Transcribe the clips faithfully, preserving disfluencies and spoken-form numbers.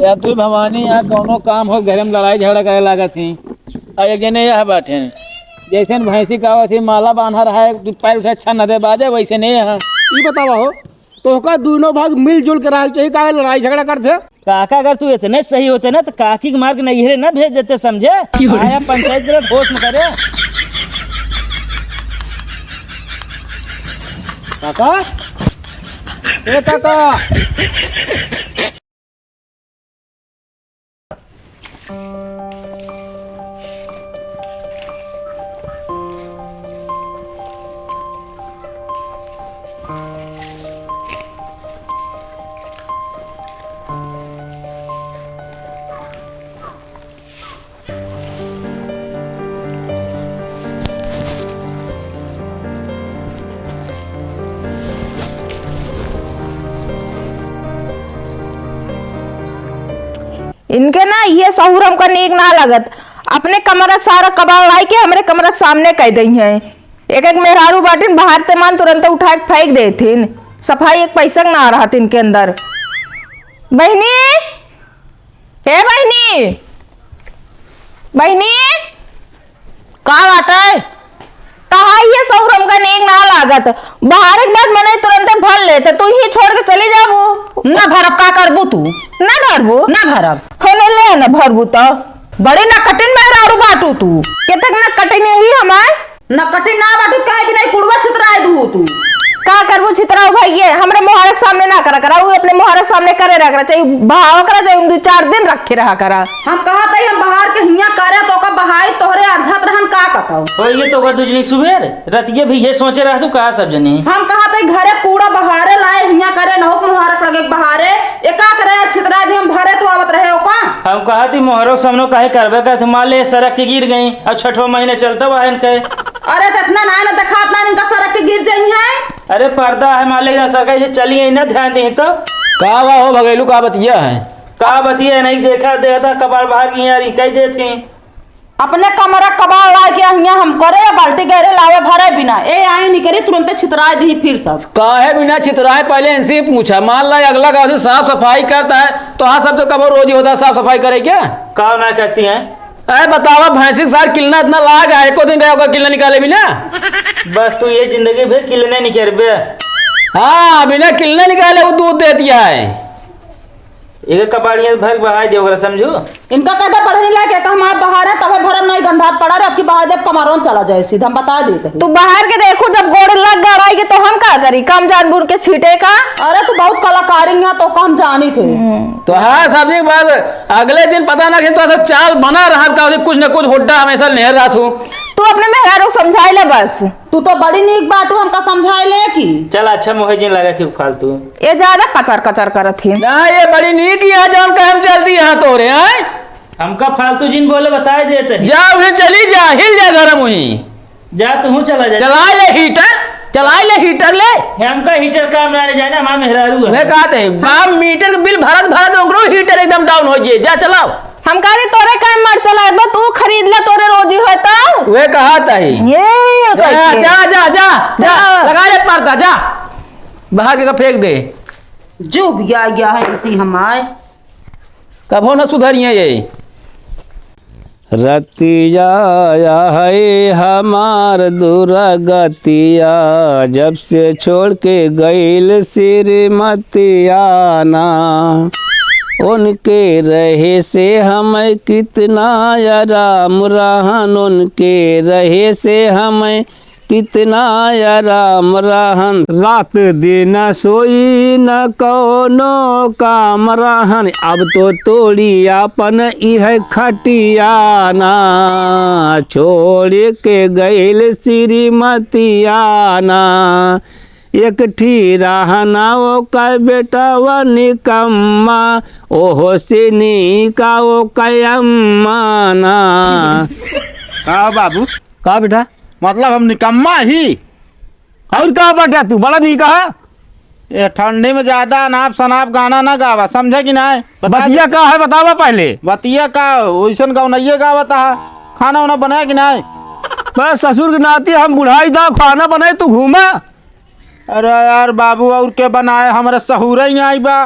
या तू भवानी, यहाँ कौनो काम हो, घरे में लड़ाई झगड़ा करे लागत ही। आ एक जने यह बाटे, जैसे न भैंसी का आवत ही, माला बांधा रहा है, तू पैर उठा, अच्छा न दे बाजे, वैसे नहीं यहाँ। ई बतावा हो, तोहका दुनो भाग मिलजुल के रहे के चाही, काहे लड़ाई झगड़ा करत है? काका, अगर तू इतने सही होते ना, तो काकी के मार के नैहरे ना भेज देते, समझे? क्यों रे? आया पंचायत गलत होश में करे। काका, ए काका। इनके ना ये सहूर हमका नीक ना लगत। अपने कमरा के सारा कबाड़ लाई के हमरे कमरा के सामने कह दई हैं। एक एक मेहरारू बाटिन, बाहर ते मान तुरंत उठा के फेंक देथिन। सफाई एक पैसा के ना रहत इनके अंदर। बहिनी, हे बहिनी, बहिनी, का बाटे? कहा ये सहूर हमका नीक ना लागत। बाहर एक बात मने तुरंत भर लेते, तू ही छोड़ के चली जाबू। ना भरब, का करबू तू? ना भरबू? ना भरब। होने ले ना भरबू तो। बड़ी ना कटिन मेहरारू बाटू तू। केतक ना कटिन ही हमार। ना कटिन ना बाटू, काहे कि नहीं कुड़वा छितराए दू तू। का करबू छितराऊ भइये? हमरे मोहरक सामने ना करा करा, उ अपने मोहरक सामने करे रह करा, चाहे बहाव करा, चाहे दू चार दिन रखे रहा करा। हम कहत हई हम बाहर के हियां करे तो का बहाई तोहरे अरझत रहन का कतौ। होइए तो ओकर दुजनी सुबेर, रतिये भी ये सोचे रह तू का सब जनी। हम कहत हई घरे कूड़ा बहारे लाए हियां करे न हो मोहरक लगे बहारे, एका करे छितरा दी हम भरे तो आवत रहे ओका। हम कहत ही मोहरक सामने काहे करबे करत, मान ले सरक के गिर गई, अब छठवा महीने चलता बहन के। अरे तो इतना ना, ना दिखात ना इनका सरक के गिर जाई है। अरे पर्दा है मान ले सरक के चली आई ना ध्यान दी तो। का बा हो भगेलू, का बतिया है? का बतिया है, नहीं देखा, देखा था कबाड़ बाहर की यार, कह देती। अपने कमरा कबाड़ ला के हियां हम करे या बाल्टी गहरे लावे भरे बिना। ए आई निकरी तुरंत छितराए दी फिर सब। काहे बिना छितराए, पहले इनसे ही पूछा। मान ला अगला गाँव से साफ सफाई करता है तो हाँ सब तो कबो रोजी होता है साफ सफाई करे क्या? का ना करती हैं? अरे बतावा भैंसी के साथ किलना इतना लाग है, एको दिन गया होगा किलना निकाले बिना? बस तू ये जिंदगी भर किलने निकरबे। हाँ बिना किलने निकाले वो दूध देती है। एक कबाड़िया भर बहाई दे ओकरा, समझू? इनका कहता पढ़े नहीं लायक है, हम आप बहार है, तबे भरम नहीं गंधात पड़ा रे, आपकी बहाई देव कमरों चला जाए सीधा, हम बता देते हैं। तू बाहर के देखो, जब गोड़ लग गड़ाई के तो हम का करी, काम जान बुन के छीटे का। अरे तू बहुत कलाकारी है, तो काम जानी थे। हम्म। तो हाँ, सब दिन बाद अगले दिन पता ना कि तो ऐसा चाल बना रहा था, कुछ न कुछ हुड्डा हमेशा नेहर रहा तू। तू अपने मेहरारू को समझाई ले बस। तू तो बड़ी नीक बाटू, हमका समझाए ले की। चल अच्छा, मोहे जिन लगा कि फालतू। ये ज्यादा कचर कचर करत ही। ना, ये बड़ी नीक यहाँ जान का हम चलती यहाँ तोरे, हैं? हमका फालतू जिन बोले, बताए देते हैं। जा, उन्हें चली जा, हिल जा गरम हुई। जा, तू चला जा। चला ले हीटर, चला ले हीटर ले। हमका हीटर काम ना जाने, हमारा मेहरारू है। मैं कहते हैं, बाप मीटर के बिल भरत भरत ओकरो हीटर एकदम डाउन हो जाए। जा, चलाओ। हम कहते तोरे काम मर चला, बस तू खरीद ले, तोरे रोजी होए तो। वे कहा ताई। ये जा, कैसे? जा, जा, जा, जा, हाँ। लगा ले पर्दा, जा। बाहर के फेंक दे। जो भी आ गया है इसी हमारे। कभो न सुधरिए ये। रतिया है हमार दुर्गतिया, जब से छोड़ के गइल श्रीमतिया ना। उनके रहे से हमें कितना आराम रहन, उनके रहे से हमें कितना आराम रहन। रात दिन सोई न कौनो काम रहन, अब तो तोड़ी आपन इह खटिया ना। छोड़ के गइल श्रीमतिया ना। एक ठी रहना ओकर बेटवा निकम्मा, ओहो से नीका ओकर अम्मा ना। का बाबू? का बेटा? मतलब हम निकम्मा ही? और का बेटा, तू बड़ा नीका है। ये ठंडी में ज्यादा अनाप शनाप गाना ना गावा, समझे कि नाय? बता बतिया दे। का है, बतावा पहले। बतिया का, ओइसन गवनइये गावत है। खाना उना बनाया कि नाय? बस ससुर के नाती हम बुढ़ाई दा, खाना बनाए, तू घूमा। अरे यार बाबू, और के बनाए, हमरा सहूरे ही नाई बा।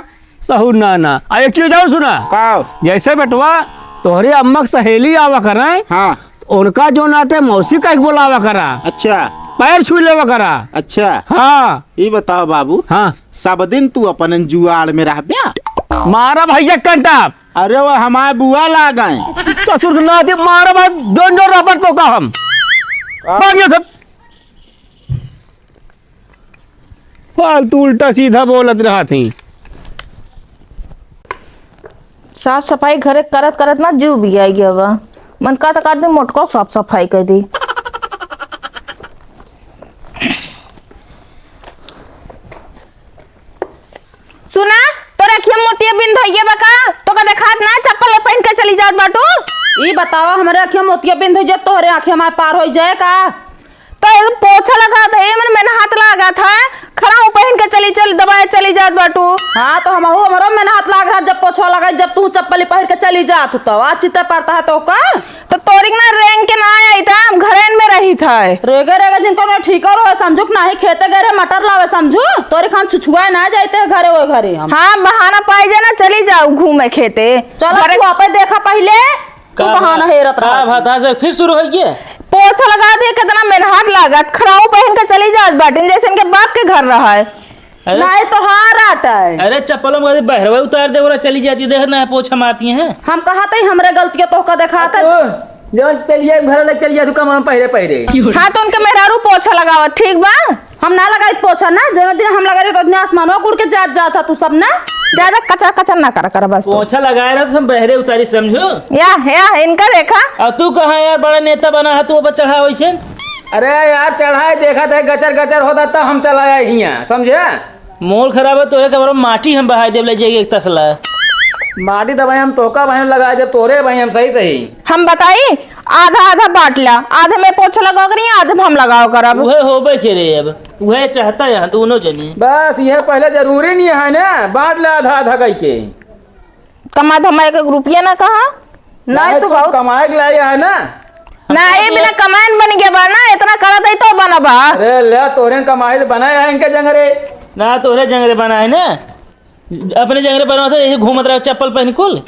तहु ना, ना। आ, एक चीज और सुना। का? जैसे बेटवा, तोहरे अम्मा के सहेली आवा करें, हाँ। उनका जो नाते मौसी कह के बोलावा करा। अच्छा। पैर छू लेवा करा। अच्छा। हाँ। ई बताओ बाबू। हाँ। सब दिन तू अपन जुआड़ में रहब्या? मारा भैया कंटा। अरे वो हमारे बुआ लागें। ससुर के नाती मारा भाई, डोंजो रबर तो का हम। का? भाग ये सब। फालतू उल्टा सीधा बोलत रहत ही। साफ सफाई घरे करत करत ना जीव भी आई गया बा। मन का तक आदमी मोटको साफ सफाई कर दी। सुना, तोरे अखिया मोतिया बिंद होइए बा का? तोका देखात ना, चप्पल पहन के चली जात बाटू। ई बतावा, हमरे अखिया मोतिया बिंद हो जाए, तोहरे आँखें हमारे पार हो जाए का? तो एगो पोछा लगा था, ये मन में हाथ लगा था, खराब पहन के चली, चल दबाए चली जात बाटू। हाँ, तो हमहू, हमरो में हाथ लाग रहा, जब पोछा लगा, जब तू चप्पल पहन के चली जात हो, तो आज चित्ते पड़ता है तो का? तो तोरी ना रेंग के ना आई था, हम घरेन में रही था। रेगे रेगे जिनको ना ठीक रहो, समझू कि नाही खेते गए रहे मटर लावे, समझू? तोरी खान छुछुआ ना जाते हैं घरे, वो घरे हम। हाँ, बहाना पाई जाए ना, चली जाओ घूमे खेते। चलो, घरे तू आपे देखा पहले। तू का बहाना बा-, हेरत का रहत बात है, से फिर शुरू होइ गया? पोछा लगा दे, कितना मेहनत लागत, खराऊ पहन के चली जात बाटिन, जैसे इनके बाप के घर रहा है। अरे। नहीं तो हार आता है। अरे, चप्पलों में बहरवा उतार दे, ओरा चली जाती, देख ना, पोछा मारती हैं। हम कहा था, हमरे गलतियाँ तोहका देखाता। तो, जब चलिए घर लग चलिए, तू कमा पहरे पहरे। हाँ, तो उनके मेहरारू पोछा लगावत, ठीक बा? हम ना लगाई पोछा ना, जौन दिन हम लगाई तो दिन आसमानवा गुड़ के जात जात था तू सब ना। ज्यादा कचर कचर ना करा करा बस तू। पोछा लगाए रहा तो हम बहरे उतारी समझो। या, या, इनका देखा। और तू कहाँ यार बड़ा नेता बना है, तू ऊपर चढ़ा वैसे? अरे यार चढ़ाए देखा था गचर गचर होता तब हम चला आए हियाँ, समझे? मोड़ खराब है तो एक बार माटी हम बहाई देब ले जाइए एक तसला। माटी तो भाई हम तोका भाई हम लगा देब तोरे भाई हम सही सही। हम बताई आधा आधा बांट ला, आधे में पोछा लगाओ करी, आधे में हम लगाओ करब। उहे होबे करे अब, उहे चाहता यहाँ दोनों जने। बस ये पहले जरूरी नहीं है ना, बांट ला आधा आधा कई के। कमा धमा एक एक रुपया ना कहा। नहीं नहीं तो तो बहुत कमाए के लाया है ना। नहीं, बिना कमाए न बन गया बा ना, इतना करत है तो बना बा। अरे ले तोरे कमाए से बनाए है इनके जंगरे। ना तोरे जंगरे बना है ना। अपने जंगरे पर तो यही घूमत रहे चप्पल पहन कुल।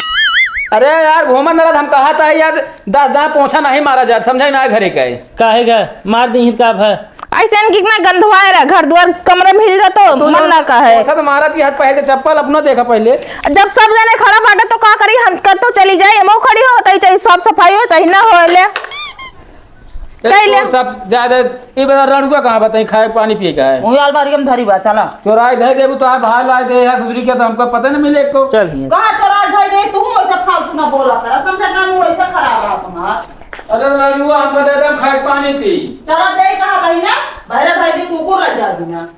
अरे यार, घूमत न रह, हम कहा था यार, दस दांत पोछा नहीं मारा जात, समझा ना घरे का है। काहे का? मार दी का भा? ऐसे इनकी इतना गंधवाए रहा, घर द्वार कमरे में हिल जातो, तू मन ना का है। पोछा तो मारा थी, हाथ पहन के चप्पल अपना देखा पहले। जब सब जने खड़ा बाटे तो का करी, हम कब तो चली जाए, हम खड़ी हो, तई चाहे साफ सफाई हो, चाहे ना हो ले। ए, कइले। तो सब ज्यादा, ई बता, रड़ुआ कहाँ बताई, खाए पानी पिए का है? वही अलमारी में धरी बा, चला। चोराई धर देबू तो आप भाई लाई दे यार, ससुरी के तो हमको पता नहीं मिले को। चल हियां। कहाँ चोराई धर दे, तू वैसे फालतू ना बोला कर, समझा ना, मुंह वैसे खराब रहा तुम्हारा। अरे रड़ुआ, हमको दे दे, हम खाए पानी पी। चला दे, कहाँ कहीं ना, भैरा भाई दे कुकुर लग जा बिना।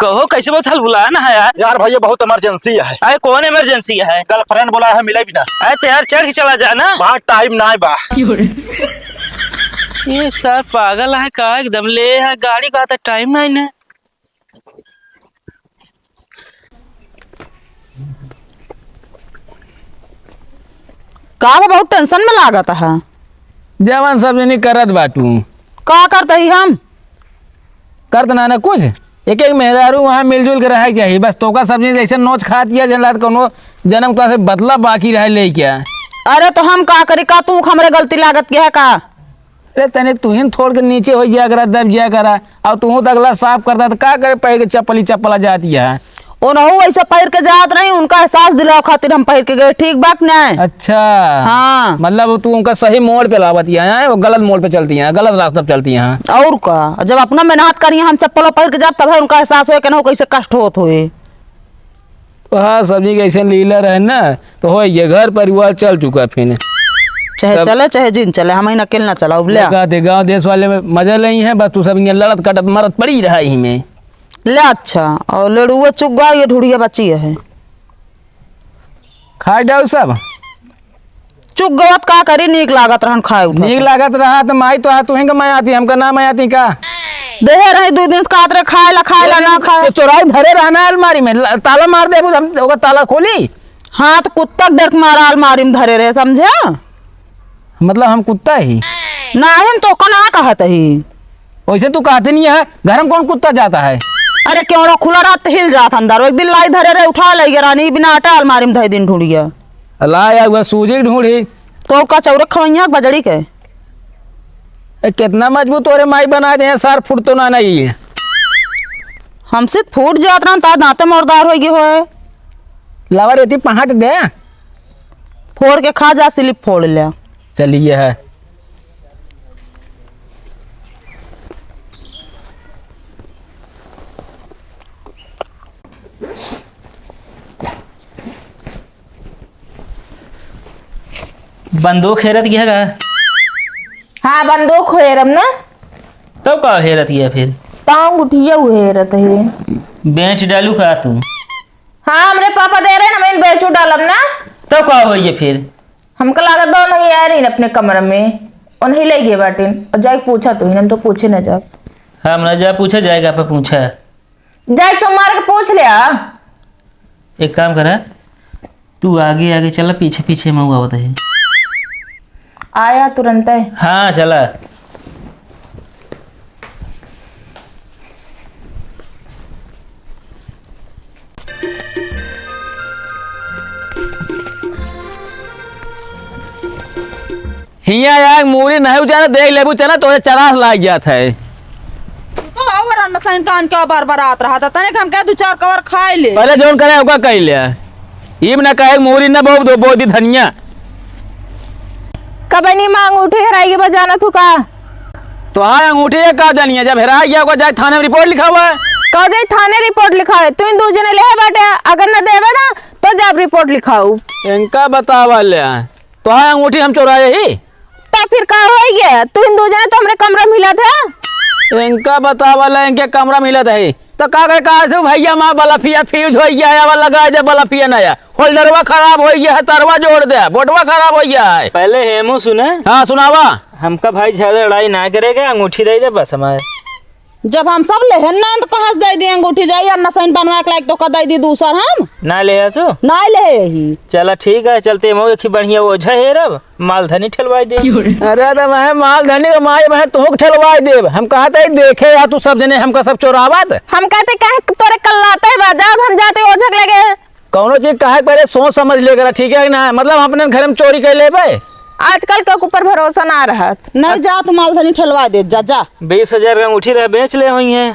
कहो, कैसे बहुत हल बुलाया ना है यार? यार भैया, बहुत emergency है। अरे, कौन emergency है? Girlfriend बोला है, मिले भी ना। अरे, तो यार, चढ़ के चला जा ना। वहाँ time ना बा। ये सर पागल है का? एकदम ले है गाड़ी का, तो time ना है ना। का बा, बहुत tension में लागत है? जवन सब जनी करत बाटू। का करत ही हम? करत ना ना कुछ। एक एक मेहरारू वहाँ मिलजुल के रहे के चाहिए। बस तोका सब जनी जैसे नोच खात या जन रात कोनो जन्म का से बदला बाकी रहे ले क्या? अरे तो हम का करी, का तू हमरे गलती लागत के है का? अरे तने तुहिन थोड़ के नीचे हो जाया करा, दब जाया करा, और तू तो अगला साफ करता तो का करे, पैर के चप्पल ही चप्पल आ जाती है। ओनहु वैसे पहिर के जात रही, उनका एहसास दिलावे खातिर हम पहिर के गए, ठीक बात नहीं? अच्छा। हाँ। मतलब तू उनका सही मोड़ पे लावत ही है, वो गलत मोड़ पे चलती हैं, गलत रास्ता पे चलती हैं। और का, जब अपना मेहनत करिए हम चप्पल पहिर के जाब, तब है उनका एहसास होए कि ना कैसे कष्ट होत होए। तो हाँ, सभी के ऐसे लीला रहे ना, तो हो ये घर परिवार चल चुका फिर। चाहे तब चले, चाहे जिन चले, हम ही अकेले ना चलाओ, ले। कहते गाँव देश वाले में मजा नहीं है, बस तू सब इन्हें लड़त कटत मरत पड़ी रहा ही में। ले अच्छा, और लड़ुआ चुग गवा, ये ढुढ़िया बची है। खाए डाउ सब। चुग गवत का करी, नीक लागत रहन खाए उठा नीक के। लागत रहा तो माई तो है, तुहें का माई आती, हमका ना माई आती का? देहे रही दो दिन से कहत रहे, "खाए ला, खाए ला, ना खाए।" तो चोराई धरे रहना है अलमारी में, ल-, ताला मार दे, हम ओकर ताला खोली। हाँ, तो कुत्ता के डर के मारा अलमारी में धरे रहे, समझे? मतलब हम कुत्ता ही? नाही, हम तोका ना कहत ही। वैसे तू कहते नहीं है, घर में कौन कुत्ता जाता है? अरे क्यों ना खुला रहत हिल जात अंदर। एक दिन लाई धरे रहे, उठा लइ गए रानी, बिना आटा अलमारी में धइ दिन ढूंढिया। ला या हुआ सूजी ढूंढी। तो का चौरक खवैया बजड़ी के? ए, कितना मजबूत तोरे माई बना दे हैं, सार फुट तो ना नहीं है। हमसे फूट जात रहन, ता दांते मोरदार होइ गए होए। लावा रेती पहाट दे। फोड़ के खा जा, स्लिप फोड़ ले। चलिए है। बंदूक हेरत गया का? हाँ, बंदूक हेरब ना। तब का हेरत गया फिर? ताऊ गुठिया हेरत है। बेच डालू का तू? हाँ, हमरे पापा दे रहे ना, मैं बेचू डालब ना। तब का होइए फिर? हमका लागत बा उन्हीं यार इन अपने कमरा में, उन्हीं ले गए बाटिन। और जाके पूछा तू ही, हम तो पूछे ना जाब। हम ना जा पूछा जाएगा, आप पूछा। जाके चुप मार के पूछ ले आ। एक काम करा, तू आगे आगे चला, पीछे पीछे मऊ आवत है। आया तुरंत है। हाँ, चला। हिया यार मूरी नहीं उजाना, देख लेबू चना तोरे चरास लाग जात है। तू तो और अन्नसाइन कान के बार बार आत रहा था, तने हम कह दू चार कवर खाए ले। पहले जोन करे ओका कह ले। ईब ना कहे मूरी ना बहुत दो बोदी धनिया। कबनी माँ अंगूठी हेराई के बजाना तू का? तोहार अंगूठी है का जानिए, जब हेराई गया ओका जाए थाने में रिपोर्ट लिखावा। का जाए थाने रिपोर्ट लिखावे? तू इन दू जने लेहे बाटे, अगर न देवे ना तो जब रिपोर्ट लिखाऊ। इनका बतावा ले, तोहार अंगूठी हम चोराए ही? तो फिर का होइ गया? तू इन दू जने तो हमरे कमरा में मिलत है। इनका बतावा ले, इनके कमरा मिलत है। तो का करे, कहा से भैया माँ बलफिया फ्यूज होइ गया है, अब लगा दे बलफिया नया। होल्डरवा खराब होइ गया है, तरवा जोड़ दे, बोर्डवा खराब होइ गया है। पहले हेमू सुने। हाँ, सुनावा। हमका भाई ज्यादा लड़ाई ना करेगा, अंगूठी दे दे बस हमारे। जब हम सब लेहन ना तो कहाँ से दे दी अंगूठी? जाई अन्नसाइन बनवा के लायक तो का दे दी दूसर हम? ना ले आ तू? ना ले ही। चला ठीक है, चलते हम एक ही बढ़िया ओझा हेरब, मालधनी ठेलवाई दे। अरे तो मैं मालधनी के माई मैं तुहक ठेलवाई देब। हम कहते ही देखे या तू सब जने हमका सब चोरावत। हम कहते काहे तोरे कल्लाते बा, जब हम जाते ओझक लगे। कौनो चीज कहे के पहले सोच समझ ले करा, ठीक है कि ना? मतलब हम अपने घर में चोरी कर लेबे। आजकल के ऊपर भरोसा ना रहत। नहीं जा, तू मालधनी ठेलवा दे, जा, जा। बीस हजार का अंगूठी रहे, बेच ले होई है।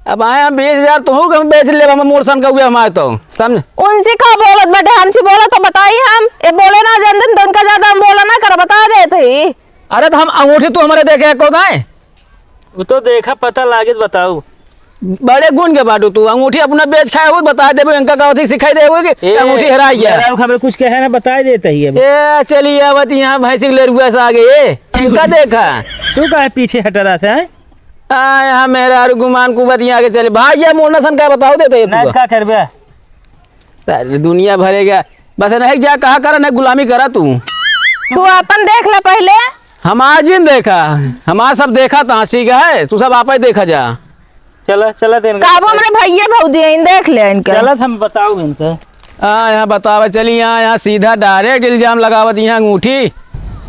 अब आए हम बीस हजार, तू के हम बेच लेब, हम मोर सन का हुए हमारे तो, समझ? उनसे का बोलत बाटे, हमसे बोला तो बताई हम, ये बोले ना जन दिन, तो उनका ज्यादा हम बोला ना कर, बता देते ही। अरे तो हम अंगूठी तू हमारे देखे को दाए? वो तो देखा, पता लागे तो बताऊ। बड़े गुण के बाटू तू, अंगूठी अपना बेच खाए हो, बता देबो, इनका का होती सिखाई देबो कि ए, अंगूठी हेराई गया। मेरा खबर कुछ कहे ना, बताई देता ही अब। ए, चली आवत यहाँ भैंसी के लेरुआ से आगे, ए, इनका देखा। तू काहे पीछे हटा रहा था, हैं? आ, यहाँ मेरा अरु गुमान कुबत यहाँ के चले। भाई, ये मोरना सन का बताओ देते ये ना, तू। का करबे? सारी दुनिया भरेगा। बस नहीं जा, कहा करा, नहीं गुलामी करा तू। तू अपन देख ले पहले। हमार जिन देखा, हमार सब देखा था, ठीक है, तू सब आप ही देखा जा। चला, चला तेन काबू हमरे भैया भौजी हैं, देख ले इनके। चला, हम बताओ इनके। आ, यहाँ बतावे चली, यहाँ, यहाँ सीधा direct इल्जाम लगावत, यहाँ अंगूठी।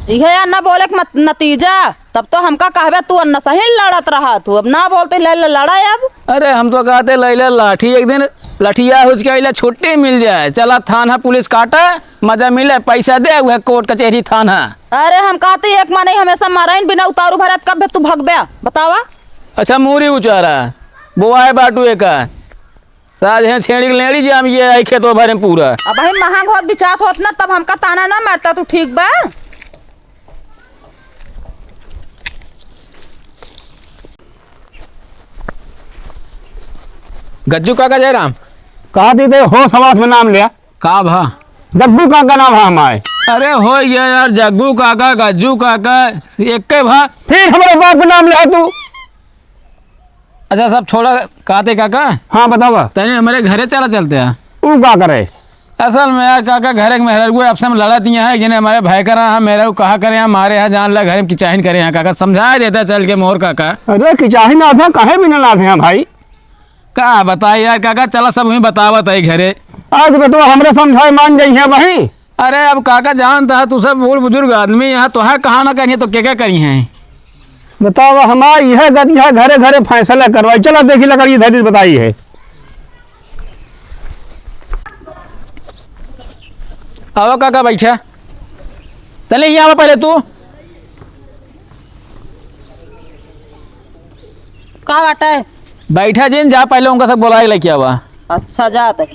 इहे या ना बोले के मत-, नतीजा, तब तो हमका कहबे तू अन्ना सही लड़त रहा तू, अब ना बोलते ले ले लड़ा अब। अरे हम तो कहते ले ले लाठी, एक दिन लठिया हुचकाइला छुट्टी मिल जाए, चला थाना पुलिस काटा, मजा मिले, पैसा दे, वह कोर्ट कचहरी थाना। अरे हम कहते एक माने हमेशा माराइन बिना उतारू भरत कब तू भगबे, बतावा? अच्छा मूरी उचारा, बोआए बाटू एका। साज है छेड़ी के लेड़ी जाम ये आई खेतवा भरे में पूरा। अब हम महंग होत बिचात होत ना, तब हमका ताना ना मारता तू, ठीक बा? गज्जू काका जयराम। कहा दीदे होश हवास में नाम लिया। का भा? जग्गू काका नाम है हमारे। अरे हो ये यार, जग्गू काका, गज्जू काका, एक के भा। फिर हमारे बाप के नाम लिया तू। अच्छा, सब छोड़ा, कहते काका। हाँ, बतावा। तने हमारे घरे चला चलते हैं। ऊ का करे? असल में यार काका, घरे के मेहरारू आपस में लड़त यहाँ है, जिन्हें हमारे भाई करा, हम मेहरारू कहा करे, हम मारे यहाँ जान ला, घरे में किचाहिन करे यहाँ काका, समझा देता चल के मोर काका। अरे किचाहिन ना था, कहे भी ना ना थे भाई। का बताई यार काका, चला सब वहीं बतावत है घरे। आज बेटवा हमरे समझाए मान जाई है वहीं। अरे अब काका जानता है, तू सब बूढ़ बुजुर्ग आदमी यहाँ, तो है कहाँ ना करिए तो क्या क्या करी हैं। बतावा, हमार इहे गति है, घरे घरे फैसला करवाई। चला देखी लकड़ी धरी बताई है। आवा काका, बैठा। तले ही आवा पहले तू। का बाटे? बैठा जिन, जा पहले उनका सब बोलाए लेके आवा। अच्छा, जात है।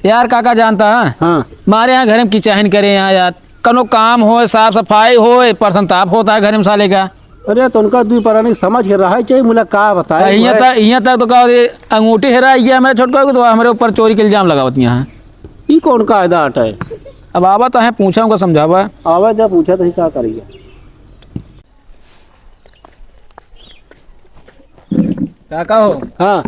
यार काका जानता है? हाँ। मारे यहाँ घर में किचाहिन करे यहाँ यार, कनो काम होए, साफ सफाई होए, पर संताप होता है घर में साले का। अरे तो उनका दुई परानी समझ के रहा चाहिए, मुला का बताए, हियाँ भाई। तक, हियाँ तक तो का होती, अंगूठी हेराई गया मेरे छोटका को, तो हमारे ऊपर चोरी के इल्जाम लगावत यहाँ। ई कौन कायदा हटे? अब आवा तो है, पूछा उनका, समझावा। आवा जब पूछा तो ही का करिए। काका हो। हाँ।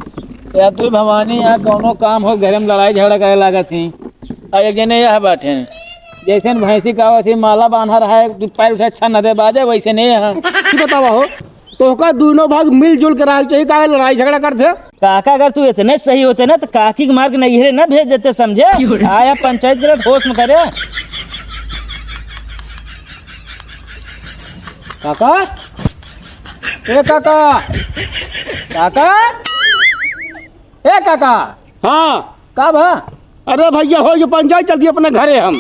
या तू भवानी, यहाँ कौनो काम हो, घरे में लड़ाई झगड़ा करे लागत ही। आ एक जने यह बात है, जैसे न भैंसी का आवत ही, माला बांधा रहा है, तू पैर उठे अच्छा न दे बाजे, वैसे नहीं है। तू बतावा हो, तोहका दोनों भाग मिलजुल के रहे चाहिए, काहे लड़ाई झगड़ा करते? काका, अगर तू इतने सही होते ना, तो काकी के मार के नैहरे ना भेज देते, समझे? क्यों रे? आया पंचायत करे, होश में करे। काका, ए काका, काका, ए काका। हाँ। का भा? अरे भैया, हो जो पंचायत, चलती अपने घरे हम।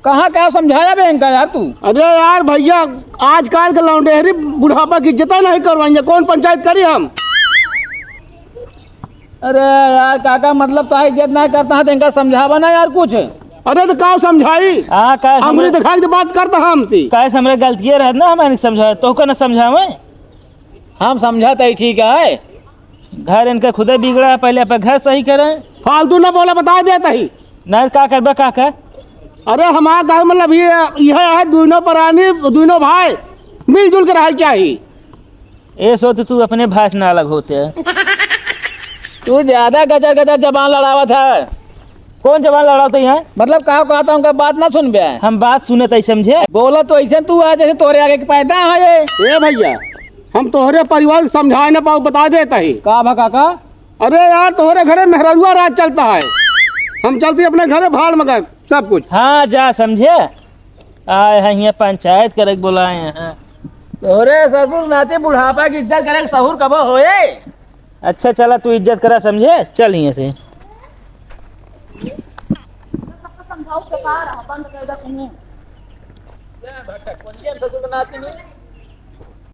कहाँ क्या समझाया बे इनका यार तू? अरे यार भैया, आजकल के लौंडेहरी बुढ़ापा की इज्जत नहीं करवाएंगे, कौन पंचायत करी हम? अरे यार काका, मतलब तो इज्जत नहीं करता है तो इनका समझावा ना यार कुछ। अरे तो का समझाई? हाँ, का अंगुरी समझ- दिखा के बात करता है हमसे। का समझ गलतियाँ रहे ना, हम इनके समझाए, तो का ना समझावे? हम समझत ही ठीक है। घर इनका खुदे बिगड़ा है, पहले अपन घर सही करें। फालतू ना बोला, बता देता ही। नहीं, का करबे, का कर? अरे, हमारा घर मतलब ये, यह है, दोनों परानी, दोनों भाई मिलजुल के रहे चाहिए। ए सो तो तू अपने भाई से ना अलग होते है। तू ज्यादा गजर गजर जबान लड़ावत है। कौन जबान लड़ावत है यहाँ? मतलब, का कहता हूँ, का बात ना सुनबे? हम बात सुनत ही समझे। बोला तो ऐसे तू है, जैसे तोरे आगे के पैदा है ये। ए भैया, हम तोहरे परिवार के समझाए ना पाऊ, बता देता ही। का भा काका? अरे यार, तोहरे घरे मेहररुआ राज चलता है, हम चलते अपने घरे भाड़ में गए सब कुछ। हाँ, जा समझे, आए हैं यहाँ पंचायत करे के बोलाए हैं। तोहरे ससुर नाती बुढ़ापा की इज्जत करे के सहूर कबो होए? अच्छा चला, तू इज्जत करा समझे, चल यहाँ से। समझाओ तो का रहा, बंद कर दे तूने। जा भटक, कौन ये ससुर नाती नहीं?